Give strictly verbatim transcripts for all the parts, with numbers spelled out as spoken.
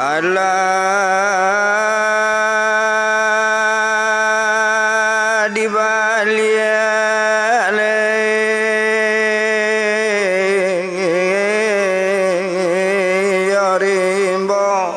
Alah dibaliak lai yo rimbo.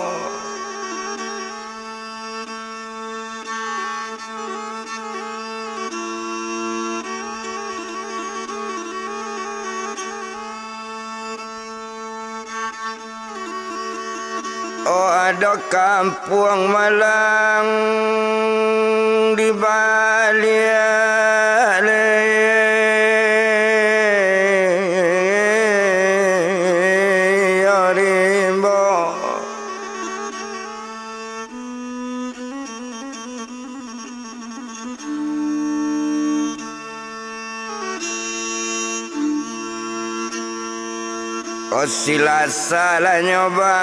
Oh, ado kampuang malang di baliak lai yo rimbo. Ko Silasa lah nyoba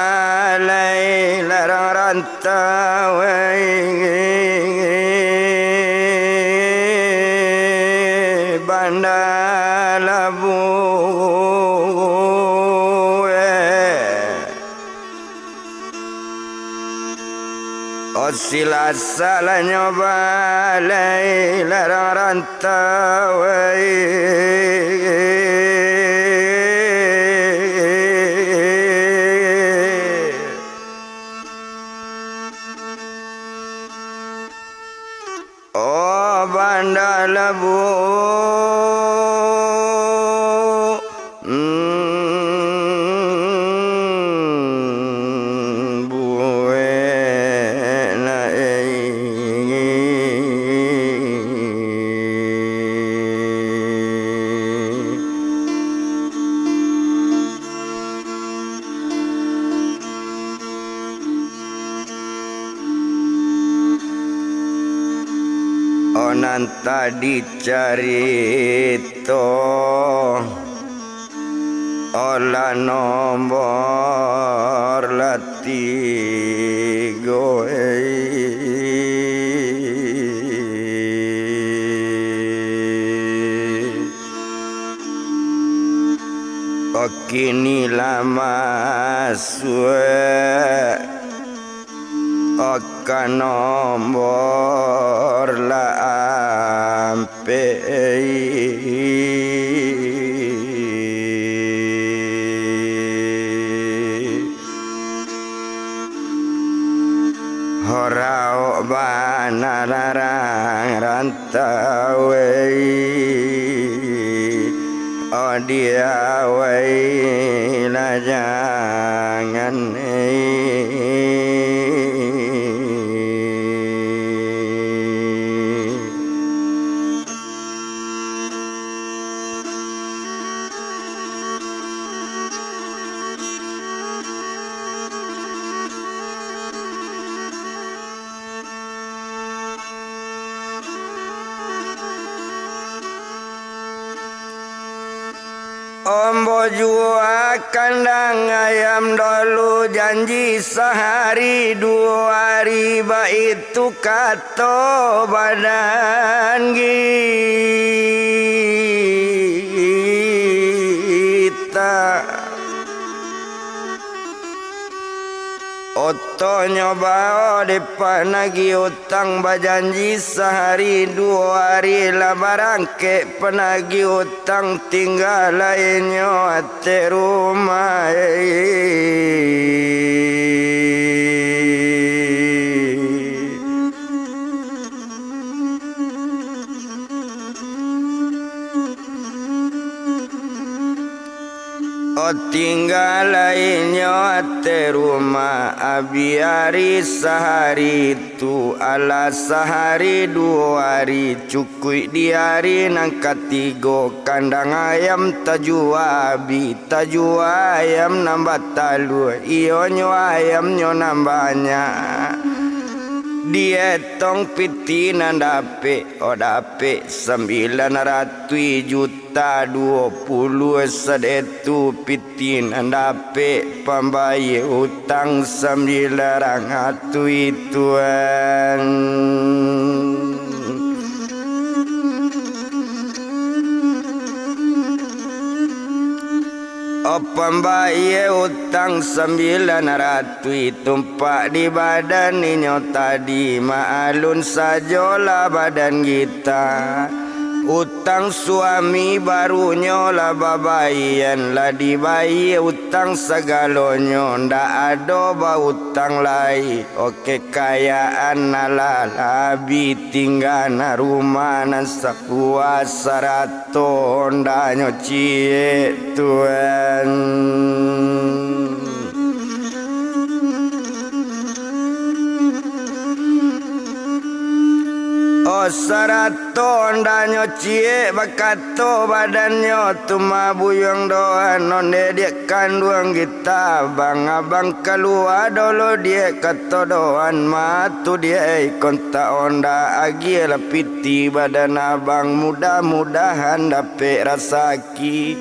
lai larang rantau, Banda Labuah. Ko Silasa lah nyoba lai larang rantau, oh, Banda Labuah. Mm, buek lai. Oh, nan tadi carito, oh, lah nombor lah tigo, oh, kini lah masuak ka nombor lah ampek. Ho raok bana larang rantau, oh, di awai lah jangan. Ambo jua kandang ayam dulu, janji sahari duo hari, baitu kato badan kita. Otonyo bao dek panagih utang, bajanji sahari duo hari lah barangkek panagih utang, tingga lai nyo ateh rumah. Oh, tingga lai nyo ateh rumah, abih ari sahari tu, alah sahari duo ari, cukuik di ari nan katigo, kandang ayam tajua abih, tajua ayam nan batalua, iyonyo ayamnyo nan banyak. Dietong pitih nan dapek, oh, dapek sambilan ratuih juta duo puluah sadeh tu, pitih nan dapek pambayia utang sambilan ratuih tuan. Pambayie utang sambilan ratuih, tumpak di badan inyo tadi, maalun sajolah badan gita. Utang suami barunyo lah babayie, lah dibayie utang sagalonyo, ndak ado bautang lai. Kekayaan alah labiah tingga, nan rumah nan sabuah sarato ondanyo ciek, Tuan. Oh, sarato ondanyo ciek, bakato badannyo tu, ma buyuang doan, onde diak kanduang gita, abang-abang kalua dolo diak, kato doan, ma tu diak, ikon tak onda agiah lah pitih badan abang, mudah-mudahan dapek rasaki.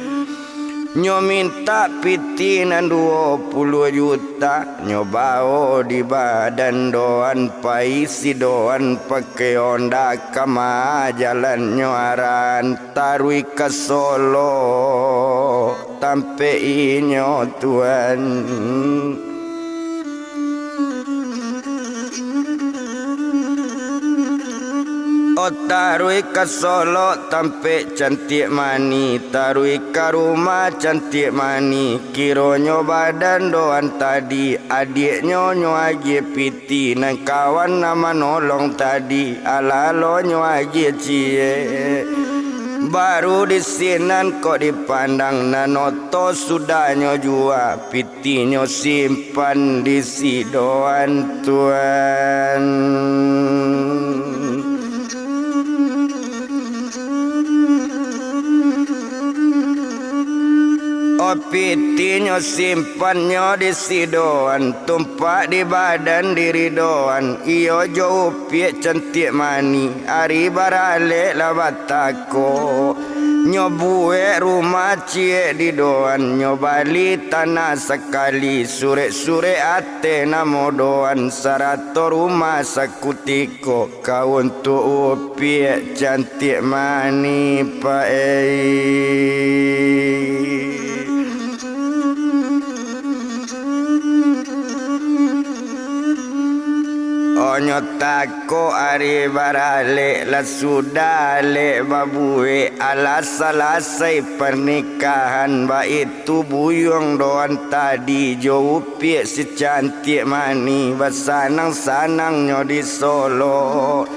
Nyo mintak pitih nan duo puluah juta, nyo bao di badan doan, pai si doan pakai onda, ka ma jalannyo arahan, taruih ka Solo tampek inyo, Tuan. Oh, taruih ka Solo tampek Cantiak Manih, taruih ka rumah Cantiak Manih, kironyo badan doan tadi, adiaknyo nyo agiah pitih, nan kawan nan manolong tadi, alah lo nyo agiah ciek. Baru di sinan kok dipandang, nan oto sudahnyo jua, pitihnyo simpan di si doan, Tuan. Oh, pitihnyo simpannyo di si doan, tumpak di badan diri doan, iyo jo upiak Cantiak Manih, ari baralek lah batako. Nyo buek rumah ciek di doan, nyo bali tanah sakali, surek-surek ateh namo doan, sarato rumah sakutiko, ka untuak upiak Cantiak Manih, Pak, ei. Oh, nyo tako ari baralek, lah sudah alek babuek, alah salasai parnikahan, baitu buyuang doan tadi jo upiak si Cantiak Manih, basanang-sanangnyo di Solo.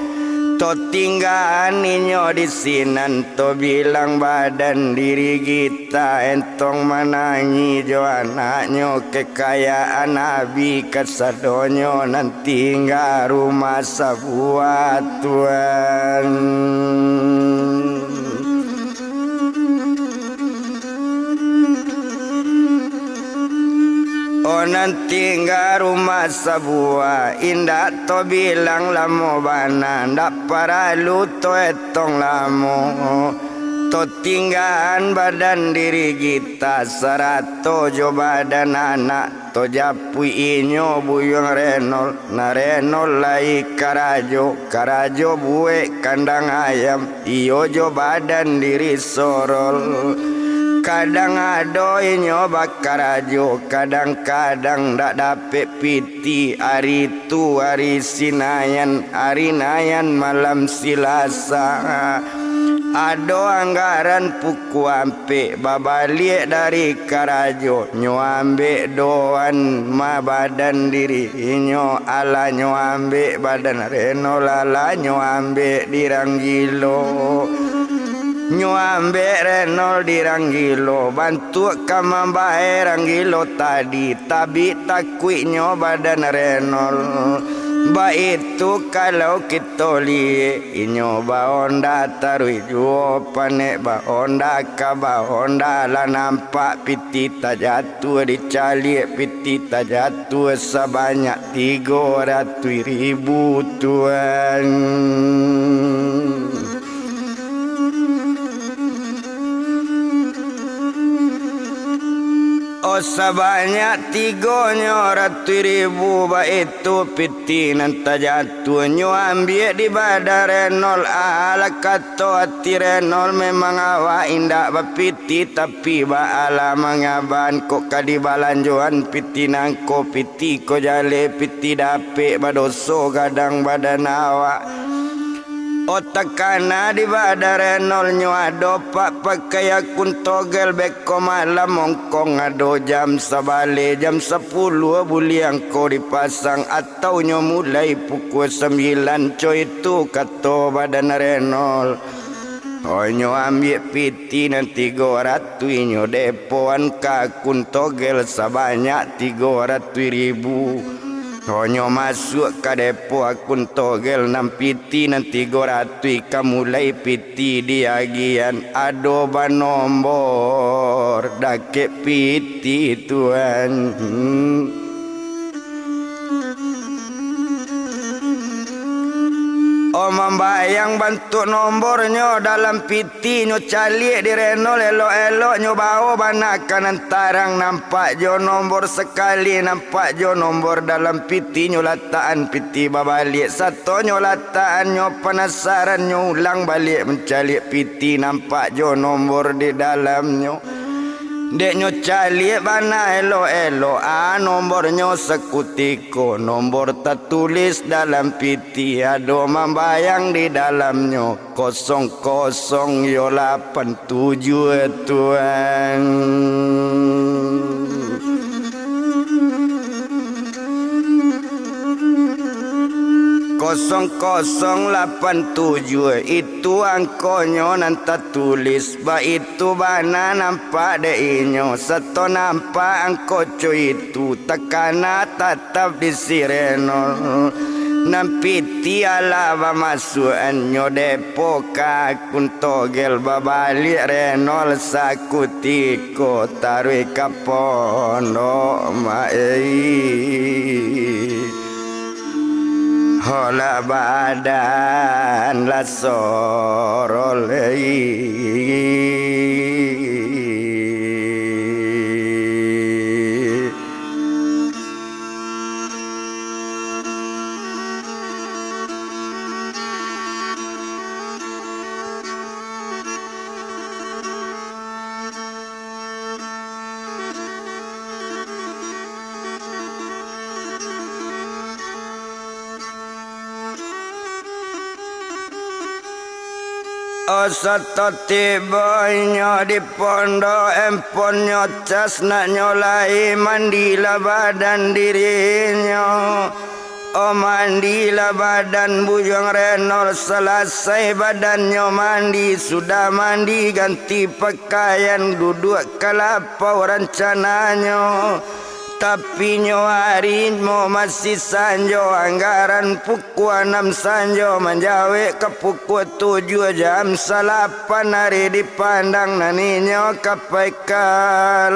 Totinggaan inyo di sinan, tobilang badan diri gita, entong manangih jo anaknyo, kekayaan abih kasadonyo, nan tingga rumah sabuah, Tuan. Oh, nan tingga rumah sabuah, indak tobilang lamo bana, ndak paralu toetong lamo. Totinggaan badan diri gita, sarato jo badan anak, tojapuik inyo buyuang Renol. Nah, Renol lai karajo, karajo buek kandang ayam, iyo jo badan diri sorol. Kadang ado inyo bakarajo, kadang-kadang ndak dapek pitih, ari tu ari Sinayan, ari Nayan malam Silasa. Ado anggaran pukua ampek, babaliak dari karajo, nyo ambek doan ma badan diri inyo, alah nyo ambek badan Renol, alah nyo ambek dirang gilo. Nyo ambek Renol dirang gilo, bantuak ka mambae rang gilo tadi, tabik takuiknyo badan Renol. Baitu kalau kito liek, inyo baonda taruih juo, panek baonda ka baonda, lah nampak pitih tajatuah, dicaliak pitih tajatuah sabanyak tigo ratuih ribu, Tuan. Sabanyak tigonyo ratuih ribu, baitu pitih nan tajatuah. Nyo ambiak di badan Renol, alah kato ati Renol, memang awak indak bapitih, tapi baalah mangaba kok ka dibalanjoan pitih nangko, pitih ko jaleh, pitih dapek, badoso gadang badan awak. Otak kana di badan Renol nyo ado pak pakai akun togel, beko malam ongkong ado jam sabaleh, jam sapuluah buliah angko dipasang, atau nyo mulai pukua sambilan, co itu kato badan Renol. Onyo ambiak pitih nan tigo ratuih nyo depoan ka akun togel sabanyak tigo ratuih ribu. Onyo masuak ka depo akun togel nan pitih nan tigo ratuih ka mulai pitih diagian, ado banombor dakek pitih tuan. Oh, mambayang bantuak nombornyo dalam pitih, nyo caliak di Renol elok-elok, nyo bao bana ka nan tarang, nampak jo nombor sakali, nampak jo nombor dalam pitih, nyo latakan pitih babaliak, sato nyo latakan, nyo panasaran, nyo ulang baliak mancaliak pitih, nampak jo nombor di dalamnyo. Dek nyo caliak bana elok-elok, ah, nombornyo sakutiko, nombor tatulis dalam pitih, ado mambayang di dalamnyo, kosong-kosong yo lapan tujuah tuan. Kosong kosong lapan tujuah, itu angkonyo nan tatulis, baitu bana nampak dek inyo, sato nampak angko co itu takana tatap di si Renol. Nan pitih alah bamasuakannyo depo ka akun togel, babaliak Renol sakutiko taruih ka pondok mak ei. Holah badan lah sorol ei. Osato tibo inyo di pondok, emponnyo cas nak nyo lai, mandilah badan dirinyo. Oh, mandilah badan Bujuang Renol, salasai badannyo mandi, sudah mandi ganti pakaian, duduak ka lapau rancananyo. Tapi nyo ari mo masih sanjo, anggaran pukua anam sanjo, manjawek ka pukua tujuah, jam salapan ari dipandang nan inyo ka pai ka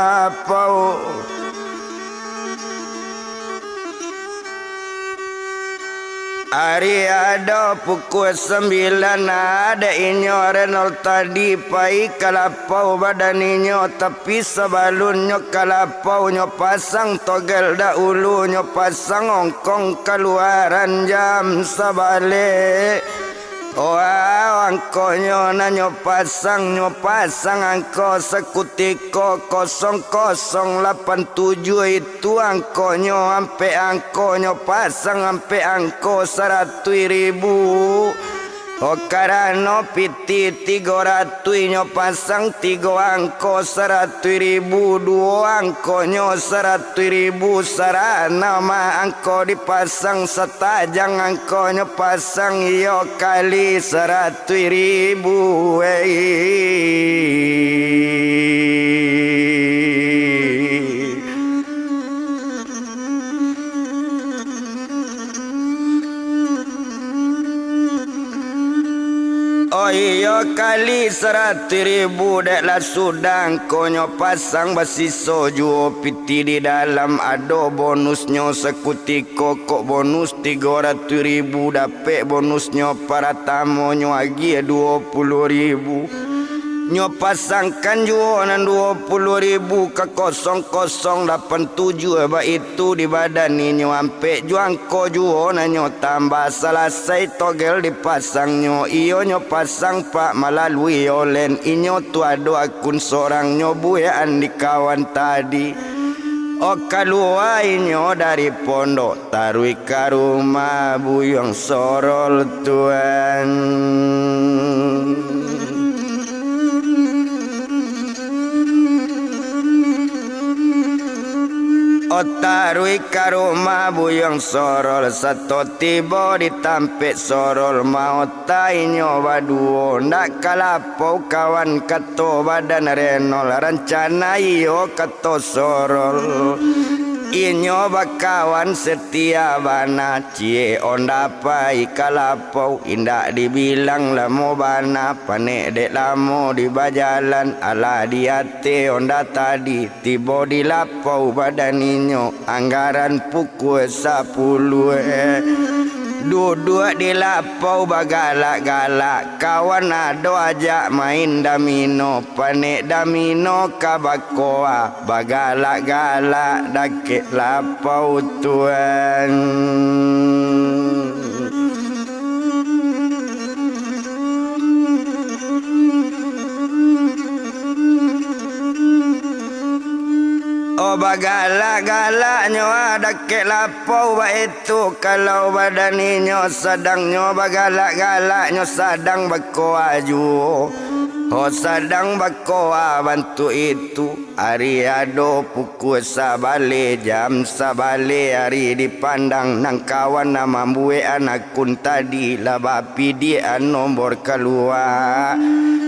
lapau. Ari ado pukua sambilan, dek inyo Renol tadi pai ka lapau badan inyo, tapi sabalunnyo ka lapau nyo pasang togel dahulu, nyo pasang ongkong kaluaran jam sabaleh. Wah, angkonyo nan nyo pasang, nyo pasang angko sakutiko, kosong kosong lapan tujuah itu angkonyo, ampek angko nyo pasang, ampek angko saratuih ribu. Oh, karano pitih tigo ratuih nyo pasang, tigo angko saratuih ribu, duo angkonyo saratuih ribu, sarana ma angko dipasang, satajang angkonyo pasang, iyo kali saratuih ribu, wei. Oh iyo, kali saratuih ribu, dek lah sudah angkonyo pasang, basiso juo pitih di dalam, ado bonusnyo sakutiko, kok bonus tigo ratuih ribu, dapek bonusnyo paratamonyo agiah duo puluah ribu. Nyo pasangkan juo nan duo puluah ribu ka kosong kosong lapan tujuah, baitu di badan inyo ampek jo angko juo nan nyo tambah. Salasai togel dipasangnyo, iyo nyo pasang pak malalui olen, inyo tu ado akun sorang nyo buekan di kawan tadi. O kalua inyo dari pondok, taruih ka rumah Buyuang Sorol, Tuan. O taruih ka rumah Buyuang Sorol, sato tibo di tampek Sorol, maota inyo baduo, ndak ka lapau kawan, kato badan Renol, rancana iyo, kato Sorol. Inyo bakawan setia bana, ciek onda pai ka lapau, indak dibilang lamo bana, panek dek lamo di bajalan, alah di ateh onda tadi, tibo di lapau badan inyo, anggaran pukua sapuluah. Duduak di lapau bagalak-galak, kawan ado ajak main damino, panek damino ka bakoa, bagalak-galak dakek lapau, Tuan. O bagalak-galaknyo a dakek lapau, baitu kalau badan inyo, sadang nyo bagalak-galaknyo sadang bakoa juo. Ho sadang bakoa bantuak itu, ari ado pukua sabaleh, jam sabaleh ari dipandang, nan kawan nan mambuekan akun tadi lah bapidiakan nombor kalua.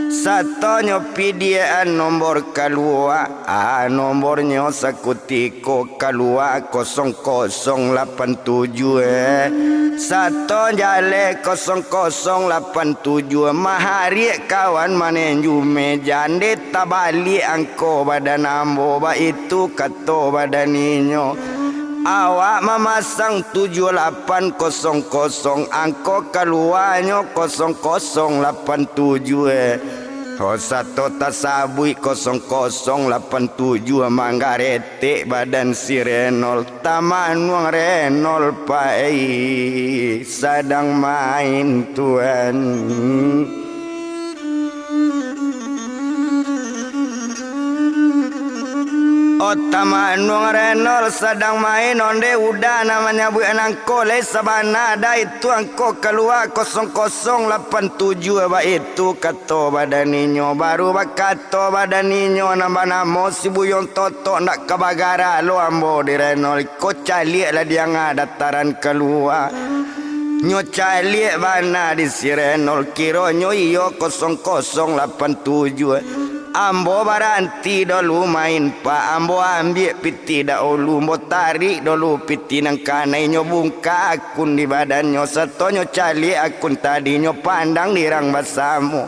Satonyo pidiakan nombor kalua, a nombornyo sakutiko kalua kosong kosong lapan tujuah, eh. Sato jaleh kosong kosong lapan tujuah, mahariak kawan manenju meja, ndeh tabaliak angko badan ambo, baitu kato badan inyo. Awak mamasang tujuah lapan kosong kosong, angko kaluanyo kosong kosong lapan tujuah, eh. Ho sato tasabuik kosong kosong lapan tujuah, manggaretek badan si Renol. Tamanuang Renol pai sadang main, Tuan. O tamanuang Renol sadang main, ondeh uda nan manyabuik angko, lai sabana dai tu angko kalua kosong kosong lapan tujuah, baitu kato badan inyo. Baru bakato badan inyo nan banamo si Buyuang Totok, ndak ka bagara lo ambo di Renol ko, caliak lah di anga dataran kalua. Nyo caliak bana di si Renol, kironyo iyo kosong kosong lapan tujuah. Ambo baranti dolu main, Pak. Ambo ambiak pitih dahulu, ambo tarik dolu pitih nan kanai, nyo bungka akun di badannyo, sato nyo caliak akun tadi, nyo pandang di rang basamo.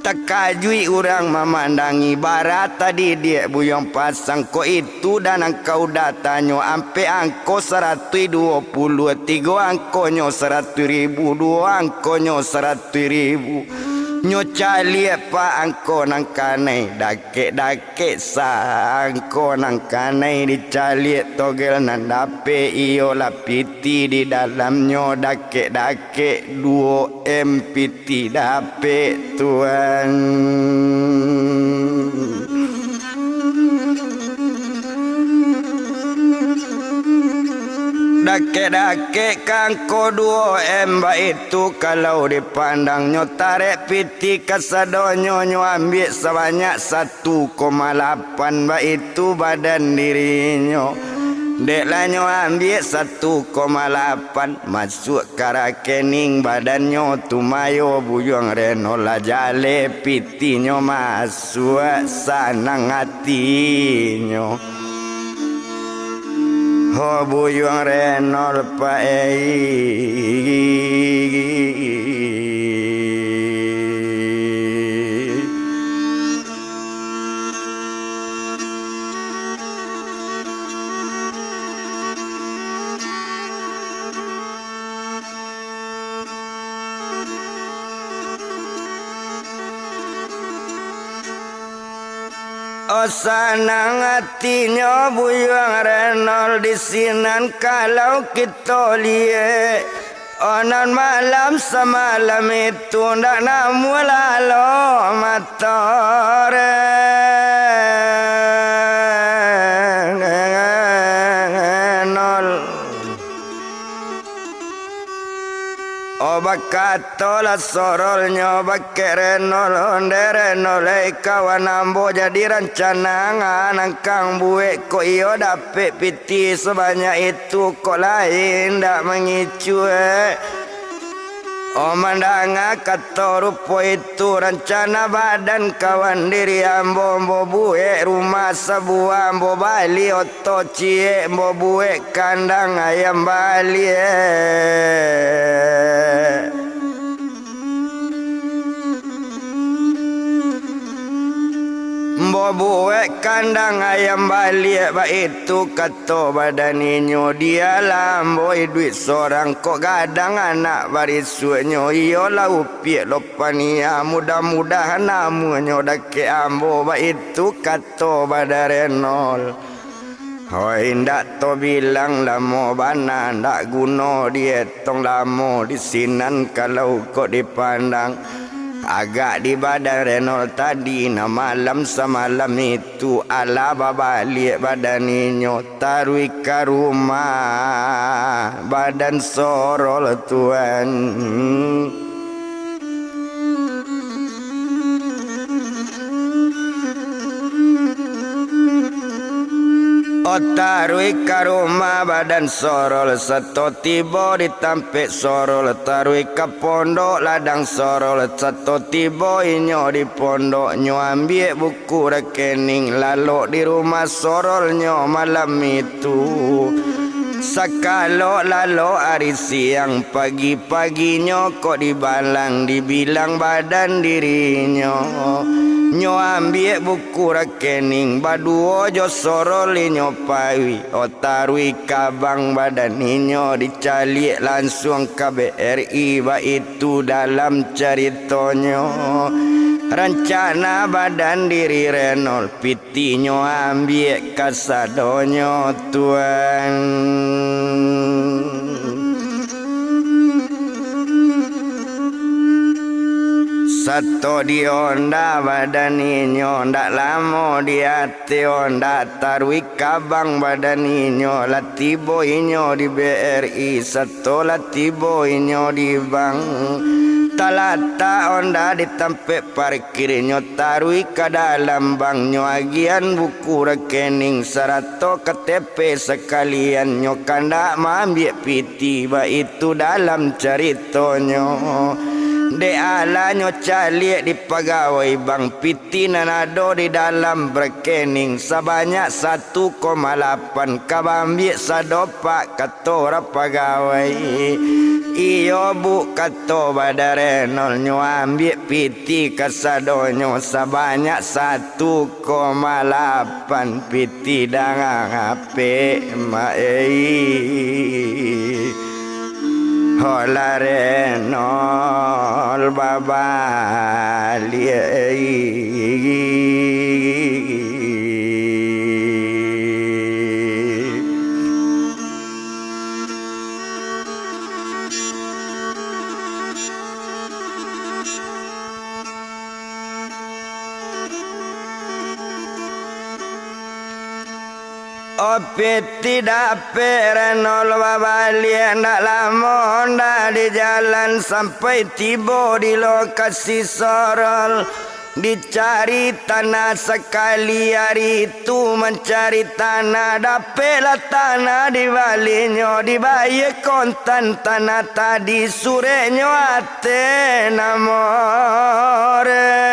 Takajuik urang mamandangi, bara tadi diak Buyuang Pasang ko itu, dan angkau datanyo ampek angko saratuih duo puluah, tigo angkonyo saratuih ribu, duo angkonyo saratuih ribu. Nyo caliak, Pak, angko nan kanai, dakek-dakek sa angko nan kanai dicaliak, togel nan dapek iyolah pitih di dalamnyo, dakek-dakek duo M pitih dapek, Tuan. Dakek-dakek ka angko duo M baitu, kalau dipandang nyo tarek pitih kasadonyo, nyo ambiak sabanyak satu koma lapan baitu badan dirinyo. Dek lah nyo ambiak satu koma lapan, masuak ka rakening badannyo, tumayo Buyuang Renol lah jaleh pitihnyo masuak, sanang atinyo. Ho Buyuang Renol pai. Oh, sanang atinyo buyuang Renol di sinan kalau kito liek. Oh, nan malam samalam itu ndak namuah lalo mato Renol. Oh, bakatolah Sorolnyo bakeh Renol, ondeh Renol, ei kawan ambo, jadi rancana nan kang buek kok iyo dapek pitih sabanyak itu kok lai indak mangicuah. Oh, mandanga kato rupo itu, rancana badan kawan diri ambo, ambo buek rumah sabuah, ambo bali oto ciek, ambo buek kandang ayam baliak. Ambo buek kandang ayam baliak, baitu kato badan inyo, dialah ambo iduik sorang, kok gadang anak barisuaknyo, iyo lah upiak lo paniah, mudah-mudahan namuahnyo dakek ambo, baitu kato badan Renol. Hoi, indak tobilang lamo bana, ndak guno dietong lamo di sinan kalau kok dipandang. Agak di badan Renol tadi, nah malam samalam itu, alah babaliak badan inyo, taruih ka rumah badan Sorol tuan. Oh, taruih ka rumah badan Sorol, sato tibo di tampek Sorol, taruih ka pondok ladang Sorol, sato tibo inyo di pondok, nyo ambiak buku rekening, lalok di rumah Sorolnyo malam itu. Sakalok lalok ari siang, pagi-paginyo kok dibalang, dibilang badan dirinyo. Nyo ambiak buku rekening, baduo jo Sorol inyo paruik, oh, taruih ka bank badan inyo, dicaliak lansuang ka B R I, baitu dalam caritonyo. Rancana badan diri Renol, piti nyo ambiak kasadonyo, tuan. Sato di onda badan inyo, ndak lamo di ateh onda, taruih ka bank badan inyo, lah tibo inyo di B R I, sato lah tibo inyo di bank. Talatak onda di tampek parkir, nyo taruih ka dalam bank, nyo agiahan buku rekening sarato K T P sakalian, nyo kandak maambiak piti, baitu dalam caritonyo. Dek alah nyo caliak di pagawai bank, piti nan ado di dalam rekening sabanyak satu koma lapan, ka baambiak sado pak, kato urang pagawai. Iyo, Bu, kato badan Renol, nyo ambiak piti kasadonyo sabanyak satu koma lapan piti dangan apek, mak ei. Holah Renol babaliak ei. Opiti dapek Renol babaliak, ndak lamo ndak di jalan, sampai tibo di lokasi Sorol. Dicari tanah sakali, ari tu mancari tanah, dapeklah tanah di balinyo, dibayia kontan tanah tadi, sureknyo ateh namo Renol.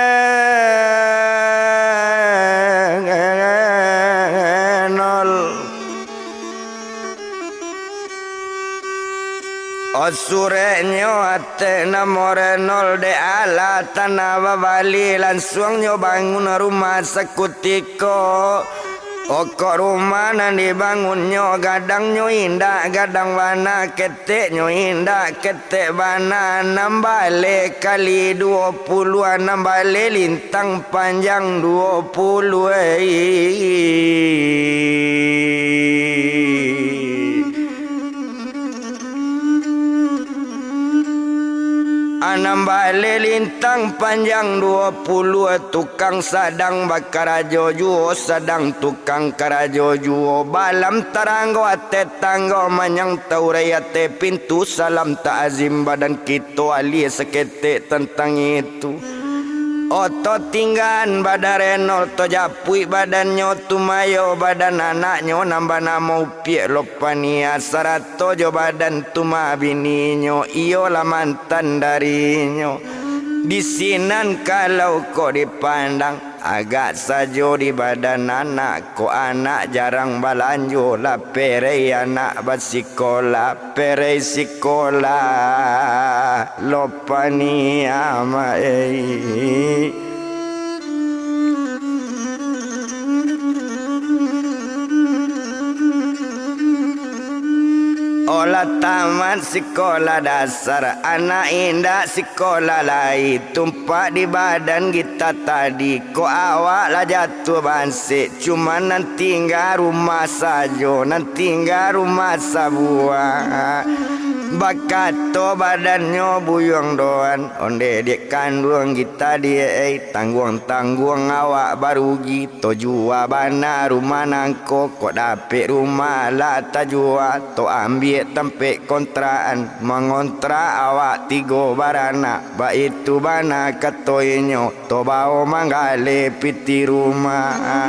Oh, sureknyo ateh namo Renol, dek alah tanah babali, lansuang nyo bangun rumah sakutiko. Okok rumah nan dibangunnyo, gadangnyo indak gadang bana, keteknyo indak ketek bana, anam baleh kali duo puluah, anam baleh lintang panjang duo puluah. Anam baleh lintang panjang duo puluah, tukang sadang bakarajo juo, sadang tukang karajo juo, balam taranggo ateh tanggo, manyang taurai ateh pintu, salam ta'azim badan kito, alie saketek tantang itu. Oto tinggaan badan Renol, oto japuik badannyo, tumayo badan anaknyo nan banamo Upiak Lopania, sarato jo badan tuma bininyo, iyolah mantan darinyo. Di sinan kalau kok dipandang, agak sajo di badan anak, kok anak jarang balanjo, lah perei anak basikolah, perei sikolah, Lopania maei. Olah tamat sikolah dasar, anak indak sikolah lai, tumpak di badan gita tadi, kok awak lah jatuah bansek, cuman nan tingga rumah sajo, nan tingga rumah sabuah. Bakato badannyo buyuang doan, ondeh dek kanduang gita di ei, tangguang-tangguang awak barugi, to jua bana rumah nangko, kok dapek rumah lah tajua, to ambiak tampek kontrakan, mangontrak awak tigo baranak, baitu bana kato inyo, to bao manggaleh pitih rumah.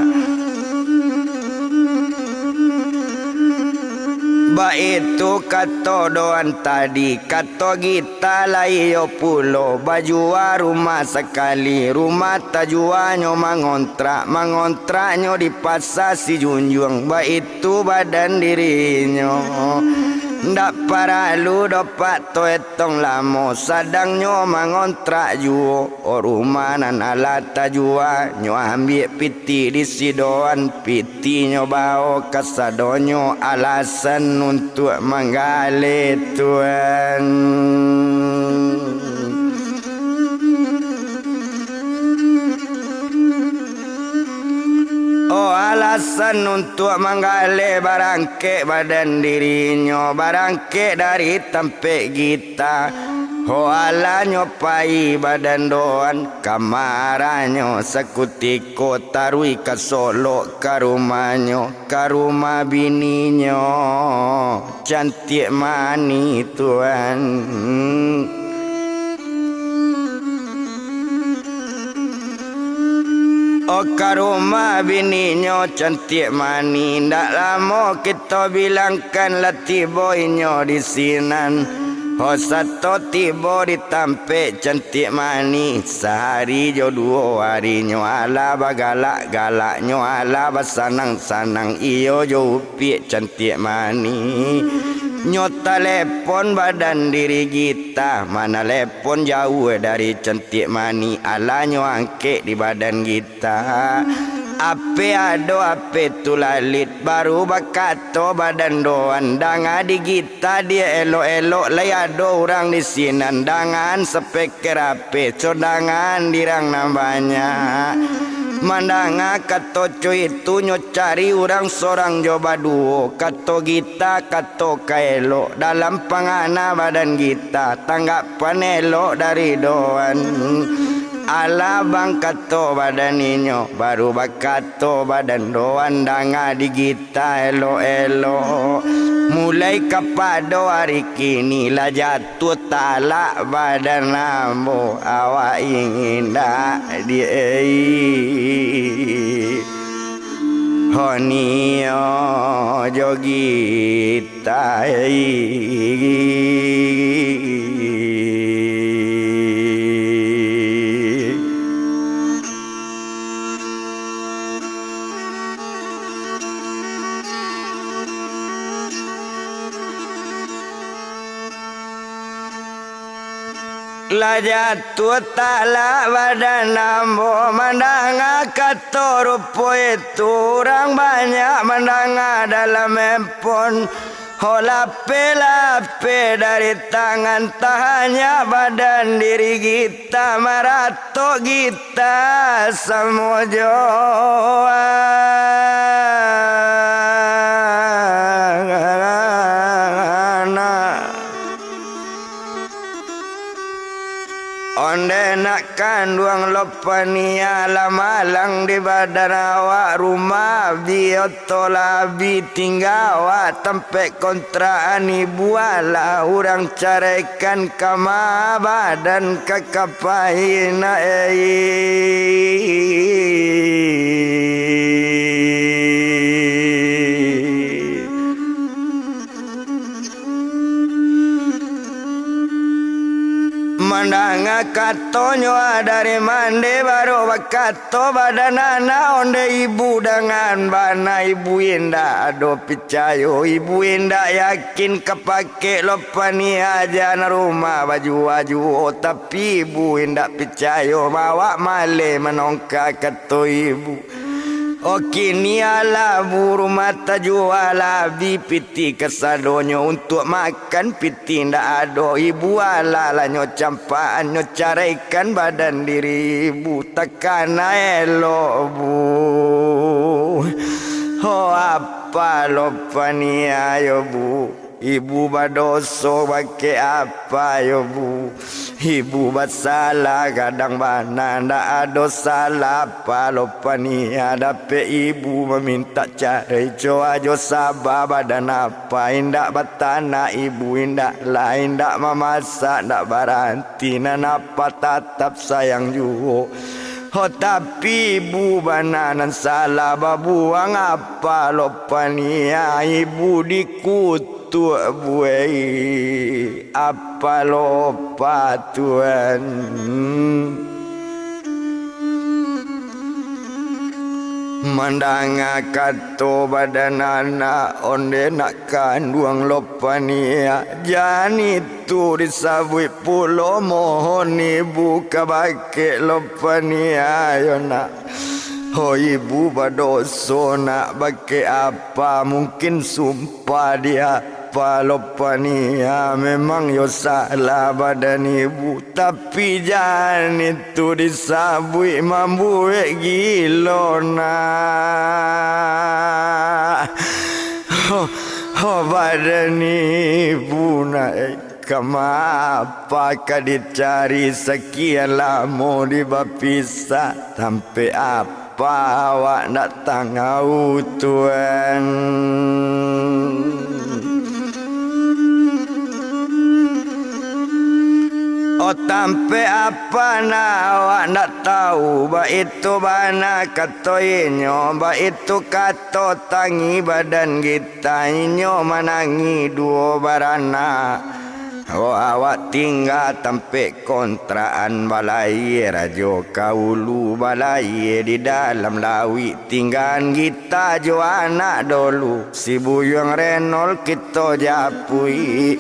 Baitu kato doan tadi, kato gita lai iyo pulo, bajua rumah sakali, rumah tajuanyo mangontrak, mangontraknyo di Pasa Sijunjuang, baitu badan dirinyo. Ndak paralu doh pak to etong lamo, sadangnyo mangontrak juo. O rumah nan alah tajua, nyo ambiak pitih di si doan, pitihnyo bao kasadonyo alasan untuak manggaleh tuan. O alasan untuak manggaleh, barangkek badan dirinyo, barangkek dari tampek gita. Ho alanyo pai badan doan, kamaranyo sakutiko taruih ka Solok ka rumahnyo, ka rumah bininyo cantiak manih tuan. O ka rumah bininyo cantiak manih, ndak lamo kito bilangkan lah tibo inyo di sinan. Ho sato tibo di tampek cantiak manih, sahari jo duo hari nyo alah bagalak-galak, nyo alah basanang-sanang, iyo jo Upiak cantiak manih. Nyo talepon badan diri gita, manalepon jauah dari cantiak manih, alah nyo angkek di badan gita. Ape ado, ape tu lalit, baru bakato badan doan, danga di gita. Tadi elok-elok lai ado urang di sinan, dangan sapeker ape, co dangan dirang nan banyak. Mandanga kato co itu, nyo cari urang sorang jo baduo, kato gita, kato ka elok, dalam pangana badan gita, tanggapan elok dari doan. Alah bang kato badan inyo, baru bakato badan doan, danga di gita. Ta elok-elok, mulai kapado ari kini lah jatuah talak badan ambo, awak indak di ei. Honio jo gita ei. Lah jatuah talak badan ambo, mandanga kato rupo itu, urang banyak mandanga dalam handphone. Ho lapeh-lapeh dari tangan, tahanyak badan diri gita, maratok gita samo jo anak. Onde nak kanduang Lopania, lah malang di badan awak, rumah bi oto lah bi tingga awak, tampek kontrakan ibu alah urang caraikan, kama badan ka kapai nak ei. Mandanga katonyo dari mande, baru bakato badan anak, onde ibu dangan bana, ibu indak ado picayo, ibu indak yakin ka pakek Lopania, jan rumah bajua-juo, tapi ibu indak picayo, awak maleh manongka kato ibu. Oke, ni alah bu, rumah tajua lah, bi pitih kasadonyo, untuak makan pitih ndak ado, ibu alah lah nyo campakan, nyo caraikan badan diri ibu, takana elok bu. Ho apa Lopania yo bu? Ibu badoso bakeh apa yo bu? Ibu basalah gadang bana, ndak ado salah apa Lopania. Dapek ibu mamintak carai, cowa jo saba badan apa, indak batanak ibu, indak lai, indak mamasak, ndak baranti, nan apa tatap sayang juo. Ho tapi ibu bana nan salah, babuang apa Lopania, ibu dikut tuak buai apa Lopa tuan. Mandanga kato badan anak, onde nak kanduang Lopania, jan itu disabuik pulo mohon ibu ka bakeh Lopania yo nak. Ho ibu badoso nak, bakeh apa mungkin sum- Padiah palo paniah, memang yo salah badan ibu, tapi jan itu disabuik mambuek gilo nak. Ho, ho, badan ibu nak, eh, kama apa ka dicari sakian lamo di bapisah, tampek apa Apa awak ndak tangau, Tuan? Oh, tampek apa nak awak ndak tau, baitu bana kato inyo, baitu kato tangi badan gita, inyo manangi duo baranak. Oh, awak tingga tampek kontrakan balayie rajo ka ulu, balayie di dalam lauik, tinggaan gita jo anak dolu, si Buyuang Renol kito japuik.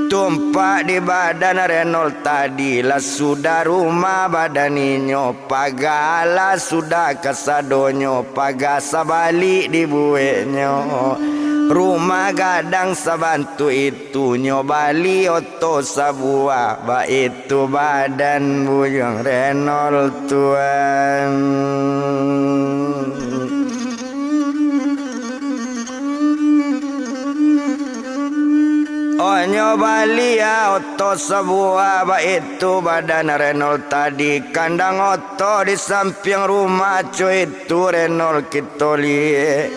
Tumpak di badan Renol tadi lah sudah rumah badan inyo, paga lah sudah kasadonyo, paga sabalik dibueknyo, rumah gadang sabantuak itu. Tu nyo bali oto sabuah, baitu badan Buyuang Renol, Tuan. Oh, nyo bali, ah, oto sabuah, baitu badan Renol tadi, kandang oto di sampiang rumah, cuy. Tu Renol kito liek,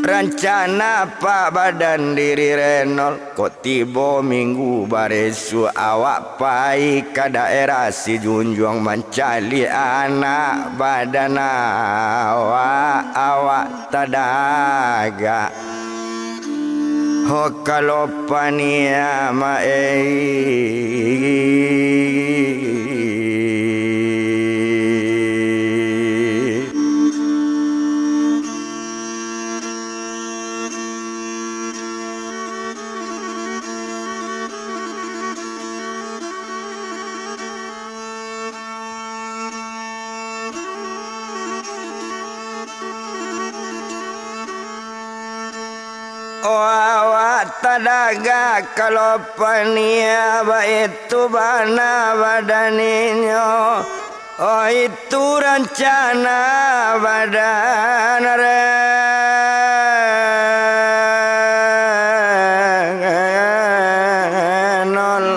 rancana apak badan diri Renol. Kok tibo minggu baresuak, awak pai ka daerah Sijunjuang mancaliak anak badan awak, awak tadagak. Ho, kalo paniah ma, eh. Awak tadaga ka Lopania, baitu bana badan inyo. Oh, itu rancana badan Renol.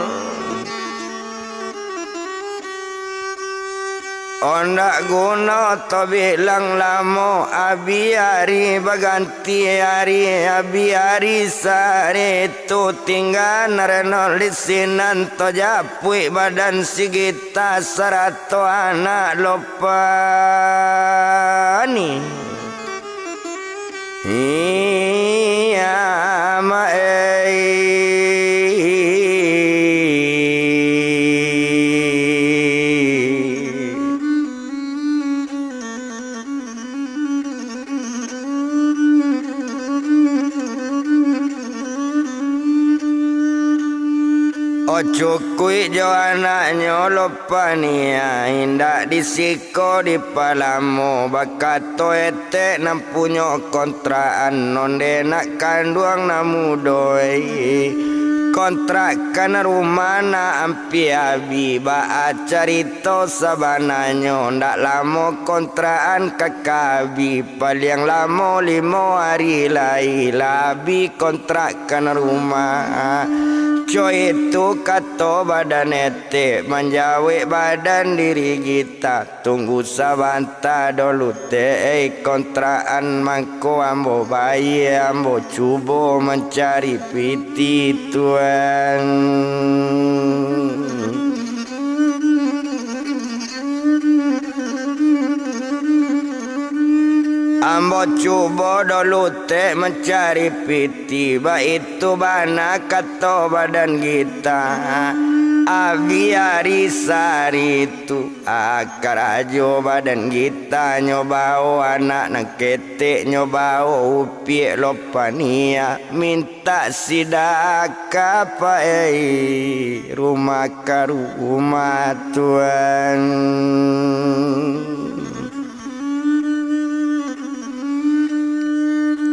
Ondak guno tabilang lamo, abi ari baganti ari, abi ari sari tu tingga Renol di sinan, tajapuik badan si Gita sarato anak Lopani. Iya, ma ei. Oh, cukuik jo anaknyo Lopania, indak di si- ko dipalamo, bakato etek nan punyo kontrakan, onde nak kanduang nan mudo, ei. Kontrakan rumah nak ampia abih, baa carito sabananyo, ndak lamo kontrakan ka ka abih, paliang lamo limo ari lai, lah abih kontrakan rumah. Co itu kato badan etek, manjawek badan diri Gita. Tunggu sabanta dulu, teh, ei, kontrakan mangko ambo bayia, ambo cubo mancari piti, Tuan. Ambo cubo dulu, teh, mancari piti, baitu bana kato badan Gita. Abih ari sari tu. Karajo badan Gita nyo bao anak nan ketek, nyo bao upiak Lopania, mintak sidaka pai rumah ka rumah, Tuan.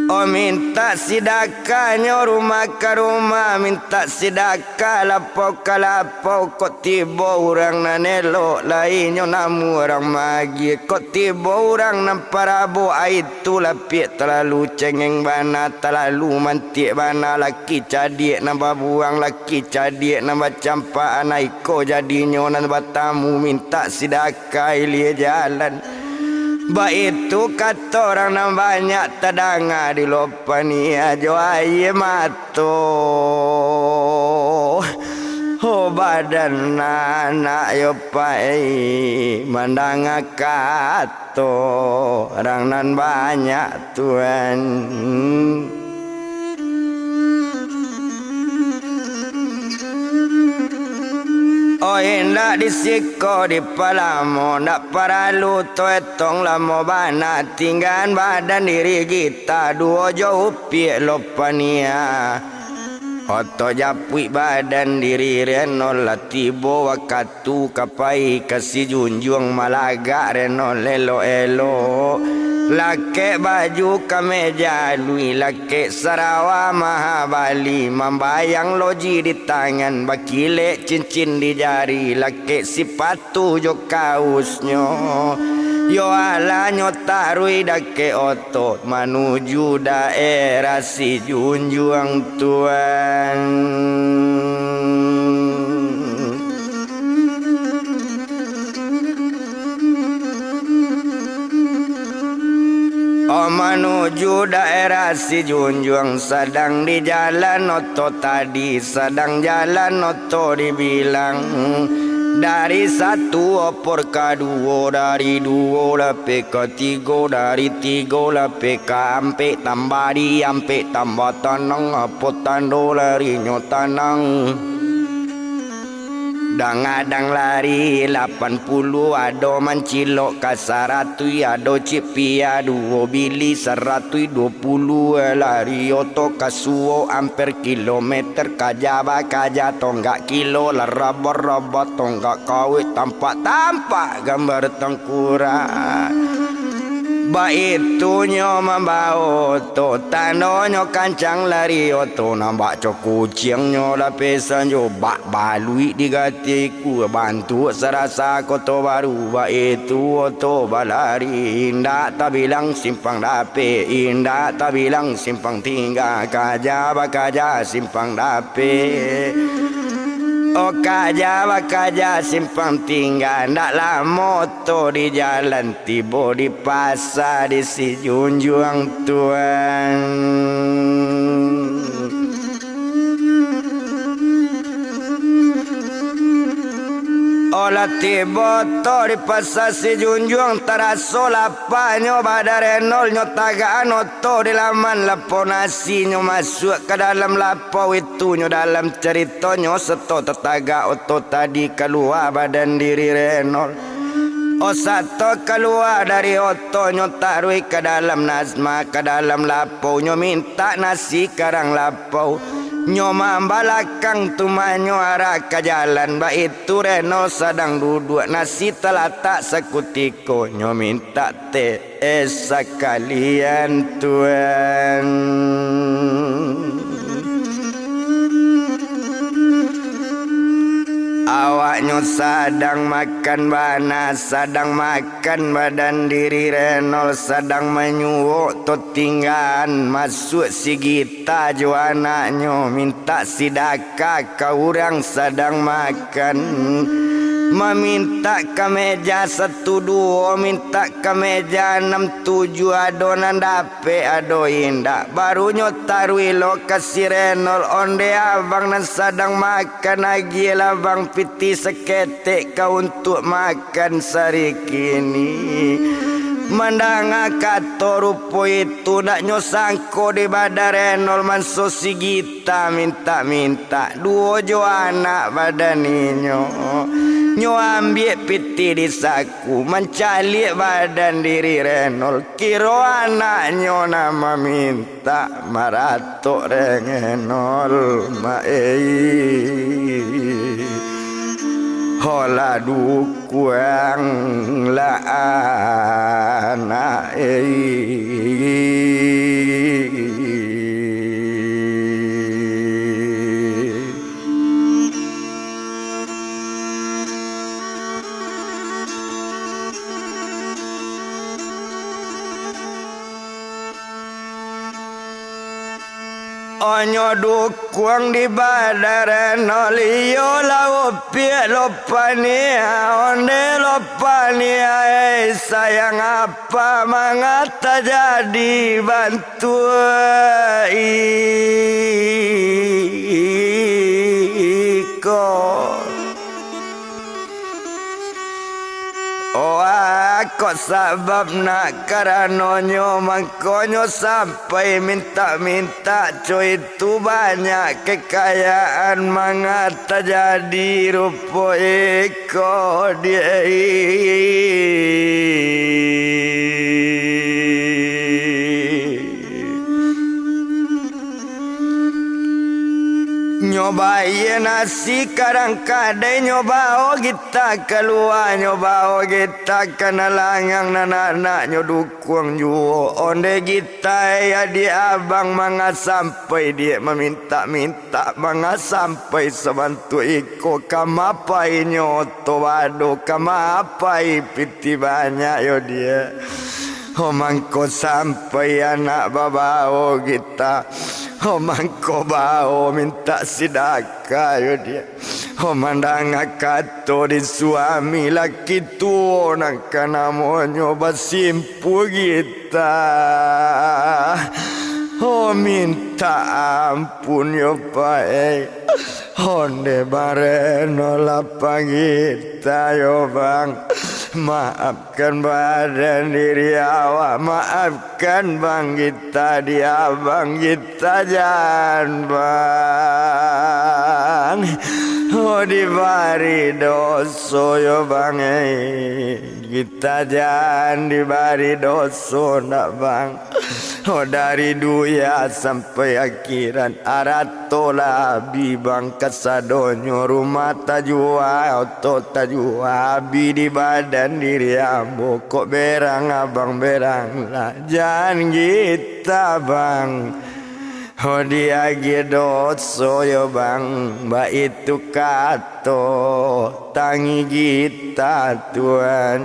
Oh, mintak sidakanyo rumah ka rumah, mintak sidaka lapau ka lapau. Kok tibo urang nan elok, lai nyo namuah urang magiah. Kok tibo urang nan parabo, ai tu lapiak talalu cengeng bana, talalu mantiak bana. Laki cadiak nan babuang, laki cadiak nan bacampakan, iko jadinyo nan batamu mintak sidaka ilia jalan. Baitu kato urang nan banyak tadanga di Lopania jo aia mato. Oh, badan anak yo pai mandanga kato urang nan banyak, Tuan. Oh, indak di siko dipalamo, ndak paralu taetong lamo bana, tinggaan badan diri Gita duo jo upiak Lopania. Oto japuik badan diri Renol, lah tibo wakatu ka pai ka si Junjuang, malagak Renol elok-elok. Lakek baju kameja alui, lakek sarawa mahabali, mambayang loji di tangan, bakilek cincin di jari, lakek sipatu jo kausnyo. Yo alah nyo taruih dakek oto manuju daerah si Junjuang, Tuan. Oh, manuju daerah si Junjuang, sadang di jalan oto tadi, sadang jalan oto dibilang. Dari satu opor ka duo, dari duo lapeh ka tigo, dari tigo lapeh ka ampek, tambah di ampek tambah tanang, apo tando larinyo tanang? Dang-adang lari lapan puluah, ado mancilok ka saratuih, ado cipiah duo bili saratuih duo puluah, lari oto ka suok amper kilometer, kaja bakaja tonggak kilo, lah rabah-rabah tonggak kawek, tampak-tampak gambar tangkurak. Baitu nyo mambao oto, tandonyo kancang lari oto, nan bak cako kuciang nyo lapeh sanjo, bak baluik digatiku, bantuak sarasa koto baru, baitu oto balari, indak tabilang simpang dapek, indak tabilang simpang tingga, kaja bakaja simpang dapek. Oh, kaja bakaja simpang tingga, ndak lamo oto di jalan, tibo di pasa di Sijunjuang, Tuan. Oh, lah tibo oto di pasa Sijunjuang, taraso lapanyo badan Renol, nyo tagakan oto di laman lapau nasi, nyo masuak ka dalam lapau itu, nyo dalam caritonyo sato tatagak oto tadi, kalua badan diri Renol. Oh, sato kalua dari oto, nyo taruih ka dalam nasma, ka dalam lapau, nyo mintak nasi karang lapau. Nyo mambalakang tumanyo arah ka jalan, baitu Renol sadang duduak, nasi talatak sakutiko, nyo mintak teh es sakalian, Tuan. Awaknyo sadang makan bana, sadang makan, badan diri Renol sadang manyuok totinggaan, masuak si Gita jo anaknyo mintak sidak ka, ka urang sadang makan. Mamintak ka meja satu duo, mintak ka meja anam tujuah, ado nan dapek, ado indak. Barunyo taruih lo ka si Renol, onde abang nan sadang makan, agiahlah bang pitih saketek ka untuak makan sari kini. Mandanga kato rupo itu, ndak nyo sangko di badan Renol manso si Gita mintak-mintak, duo jo anak badan inyo. Nyo ambiak pitih di saku, mancaliak badan diri Renol, kiro anaknyo nan mamintak maratok Renol, mak ei. Holah dukuang lah anak ei. Onyo dukuang di badan Renol, iyo lah opiak lo paniang, onde lo paniang, ei, sayang apa manga tajadi bantuak iko. Oa, kok sabab nak karanonyo mangkonyo sampai mintak-mintak co itu banyak kekayaan manga tajadi rupo iko diak. Nyo bayia nasi karang kadai, nyo bao Gita kalua, nyo bao Gita ka nan langang, nan anaknyo dukuang juo. Onde Gita, ei, adiak abang, manga sampai diak mamintak-mintak, manga sampai sabantuak iko, ka ma painyo oto bado, ka ma pai pitih banyak yo diak. Ho mangko sampai anak babao Gita. Ho mangko bao mintak sidakah yo diak. Ho mandanga kato di suami laki tuo nan ka namonyo basimpuah Gita. Ho mintak ampun yo pai. Onde bareno lah pagi tayo bang. Maafkan badan diri awak, maafkan bang Gita, di abang Gita jan bang. Oh, dibari doso yo bang, eh. Gita jan dibari doso ndak bang. Oh, dari dunia sampai akhirat, arato lah abih bang kasadonyo, rumah tajua, oto tajua, abih di badan diri ambo, kok berang abang berang lah, jan gita bang. Oh, diagiah doso yo bang, baitu kato tangih gita tuan.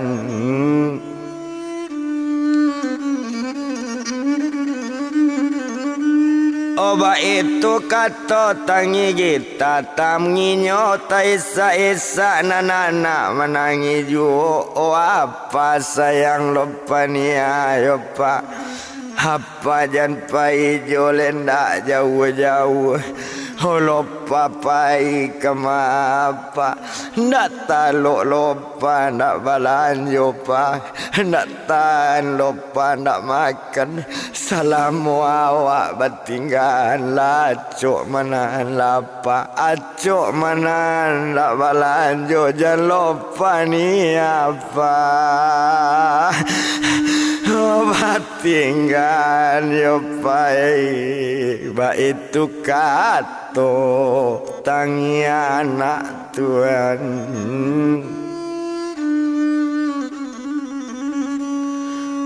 Oh, baitu kato tangih gita, tangihnyo taisak-isak, nan anak manangih juo. Oh, apa sayang lo paniayo, Pak. Apa jan pai jo le ndak jauah-jauah. Oh, lopa pai ka ma, Pak. Ndak talok lopa ndak balanjo, Pak. Ndak tahan lopa ndak makan. Salamo awak batinggaan lah, acok manahan lapa. Acok manahan ndak balanjo, jan lopa ni apa. Oh, batinggaan yo pai, baitu kato tangih anak tuan.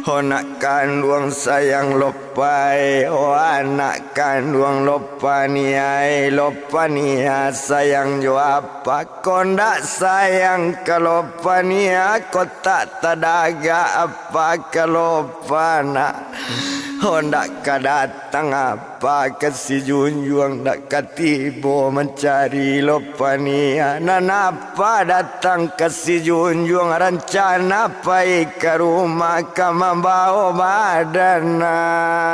Oh, nak kanduang sayang lo pai, oh, anak kanduang lo paniai, lo paniai sayang jo apa, kok ndak sayang ka lo paniai, kok tak tadagak apa ka lo panak, oh, ndak ka datang apa ka si junjuang, ndak ka tibo mancari lo paniai, nan apa datang ka si junjuang, rancana pai ka rumah ka mambawo badan, nah.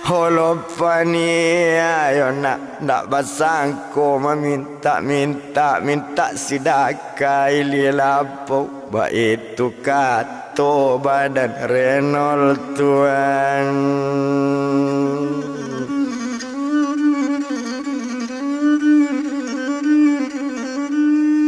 Oh, lo paniai yo nak, ndak basangko mamintak-mintak, mintak sidaka ilia lapau, baitu kato badan Renol tuan.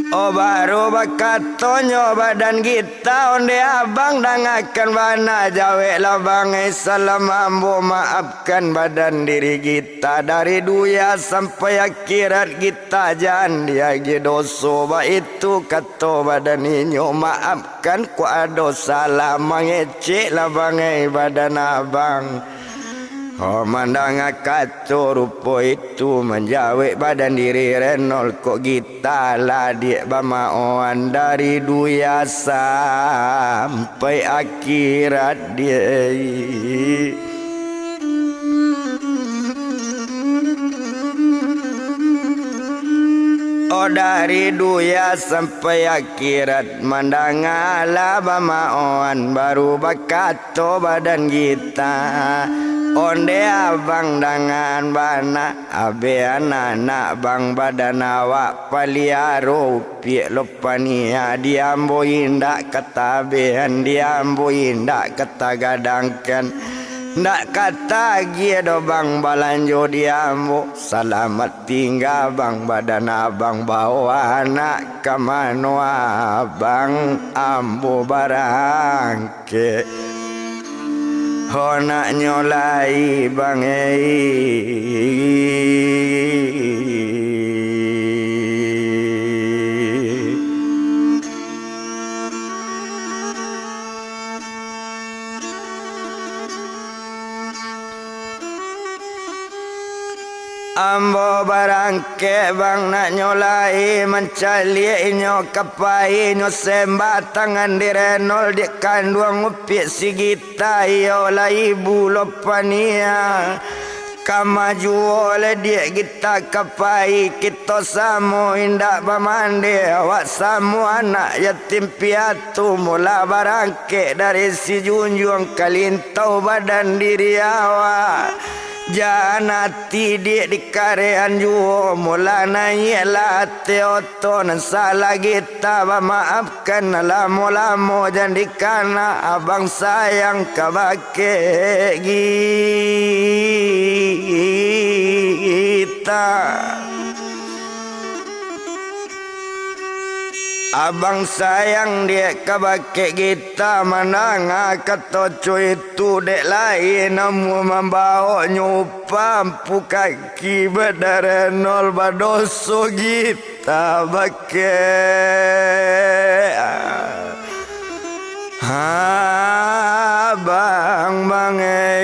Oh, baru bakatonyo badan gita, onde abang dangakan bana, jaweklah bang, eh, salam ambo maafkan badan diri gita, dari dunia sampai akhirat gita jan diagiah doso, baitu kato badan inyo, maafkan kok ado salah, mangeceklah bang, eh, badan abang. Oh, mandanga kato rupo itu, manjawek badan diri Renol, kok gita lah diak bamaoan dari dunia sampai akhirat diak. Oh, dari dunia sampai akhirat, mandanga lah bamaoan, baru bakato badan gita, onde abang dangan bana, abehan anak bang badan awak paliaro, upiak lo paniai, di ambo indak ka tabehan, di ambo indak ka tagadangkan, ndak ka tagiah doh bang balanjo di ambo. Salamat tingga bang badan abang, bawo anak ka mano abang, ambo barangkek. Ho, naknyo lai bang, eh. Ambo barangkek bang, naknyo lai mancaliak inyo ka pai, inyo sembah tangan di Renol, diak kanduang upiak si gita, iyo lah ibu lo paniai. Ka ma juo lai diak gita ka pai, kito samo indak bamande, awak samo anak yatim piatu, mulo barangkek dari si junjuang kalintau badan diri awak. Jan ati diak dikarean juo, mulo naiak lah ateh oto, nan salah gita bamaafkan, lamo-lamo jan dikana, abang sayang kabake gita. Abang sayang dek kabake Gita, mandanga kato co itu, dek lain namuah mambawoknyo upah ampu kaki badan Renol, badoso Gita bakeh. Abang, bang, eh.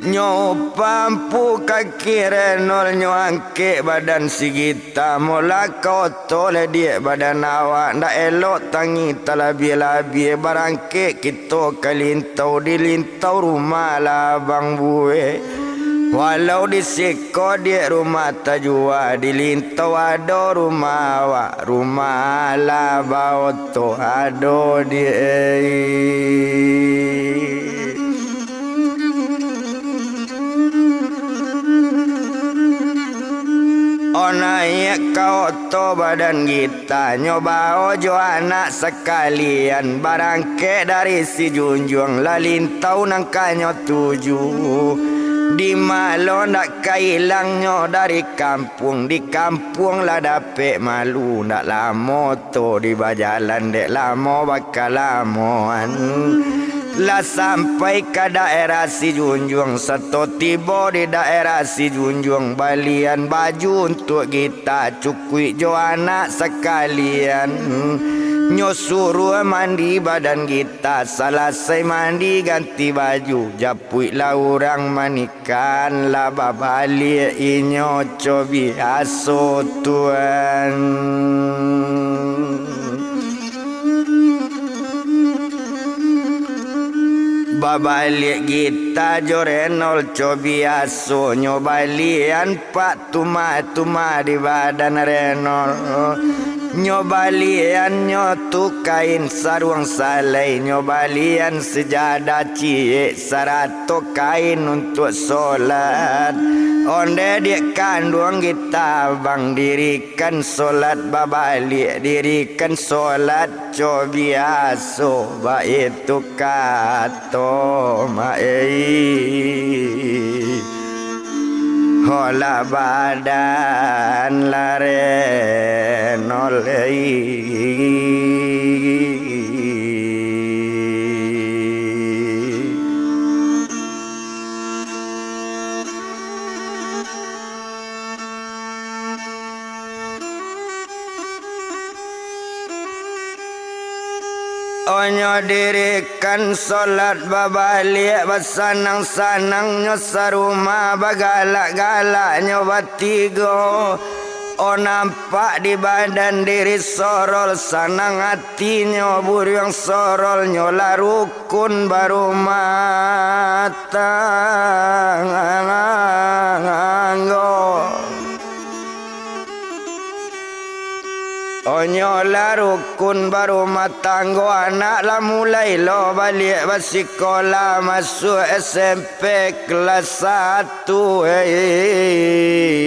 Nyo pampu kaki Renol, nyo angkek badan si Gita, molah ka oto lai diak badan awak, ndak elok tangi talabiah-labiah, barangkek kito ka lintau, di lintau rumah lah abang buek. Walau di siko diak rumah tajua, di lintau ado rumah awak, rumah lah baoto ado diak. Oh, naiak ka oto badan Gita, nyo bao jo anak sakalian, barangkek dari si Junjuang, lah lintau nan ka nyo tuju. Di ma lo ndak ka ilang nyo dari kampuang, di kampuang lah dapek malu, ndak lamo to di bajalan, dek lamo bakalamoan. Lah sampai ka daerah si Junjuang, sato tibo di daerah si Junjuang, balian baju untuak Gita, cukuik jo anak sakalian. Nyo suruah mandi badan Gita, salasai mandi ganti baju, japuiklah urang mani kan lah babaliak inyo co biaso, tuan. Babaliak Gita jo Renol co biaso, nyo balian pak tumah-tumah di badan Renol. Nyo balian nyo tu kain saruang salai, nyo balian sajadah ciek sarato kain untuak solat. Ondeh diak kanduang Gita, bang, dirikan solat babaliak, dirikan solat co biaso, baitu kato mak ei. Holah badan lah Renol ei. Onyo dirikan solat babaliak, basanang-sanangnyo sarumah, bagalak-galaknyo batigo. O nampak di badan diri sorol, sanang atinyo buruang sorolnyo lah rukun barumah tanggo. Onyo lah rukun barumah tanggo, anak lah mulai lo baliak basikolah, masuak S M P kelas satu, hei.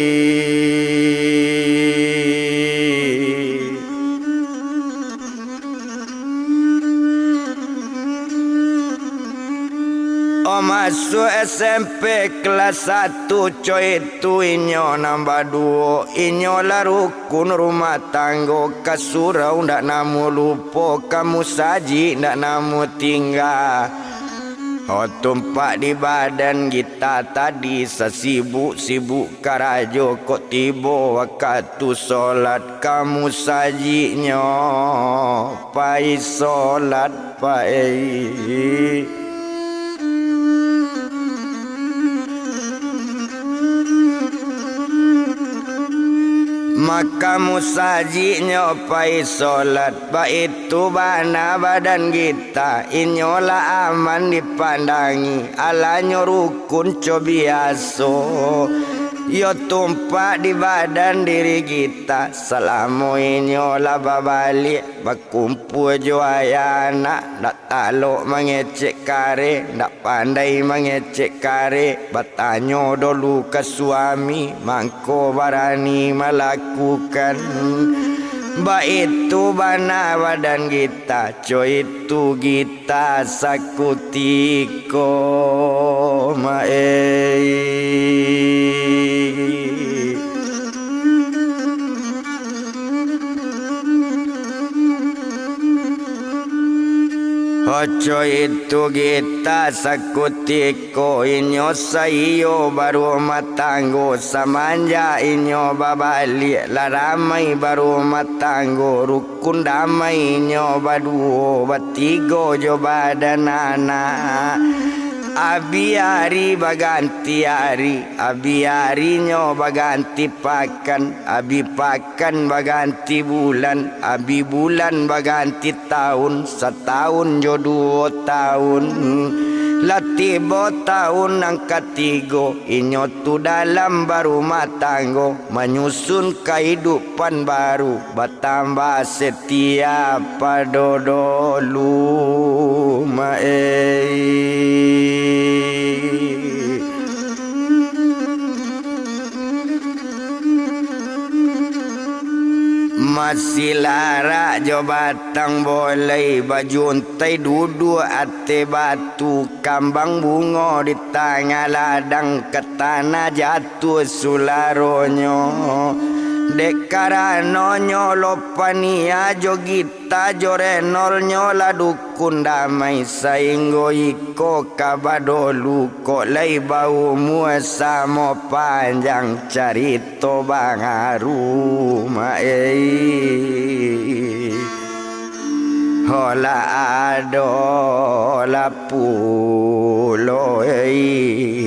Oh, masuak S M P kelas satu, co itu inyo nan baduo. Inyo lah rukun rumah tanggo, ka surau ndak namuah lupo, ka musajik ndak namuah tingga. Oh, tumpak di badan Gita tadi, sasibuk-sibuk karajo, kok tibo wakatu solat, ka musajiknyo pai solat pai. Maka musajiknyo pai solat, baitu bana badan Gita, inyo lah aman dipandangi, alanyo rukun co biaso. Yo tumpak di badan diri Gita, salamo inyo lah babaliak, bakumpua jo ayah anak, ndak talok mangecek kareh, ndak pandai mangecek kareh, batanyo dolu ka suami, mangko barani malakukan. Baitu bana badan gita, co itu gita sakutiko, ma-ei. Oco itu gita sakutiko, inyo saiyo barumah tanggo, samanjak inyo babaliak, lah ramai barumah tanggo, rukun damai inyo baduo, batigo jo badan anak. Abih ari baganti ari, abih arinyo baganti pakan, abih pakan baganti bulan, abih bulan baganti taun, sataun jo duo taun. Lah tibo taun nan katigo, inyo tu dalam barumah tanggo, manyusun kahidupan baru, batambah setiap pado dolu, ma-ei. Masilarak jo batang bolai, bajuntai duduak ateh batu, kambang bungo di tangah ladang, ka tanah jatuah sularonyo. Dek karanonyo lo paniah jo gita jo renolnyo lah dukun damai, sainggo iko ka badolu, kok lai baumua samo panjang carito bangaru, ma-ei. Holah ado lah pulo, ei.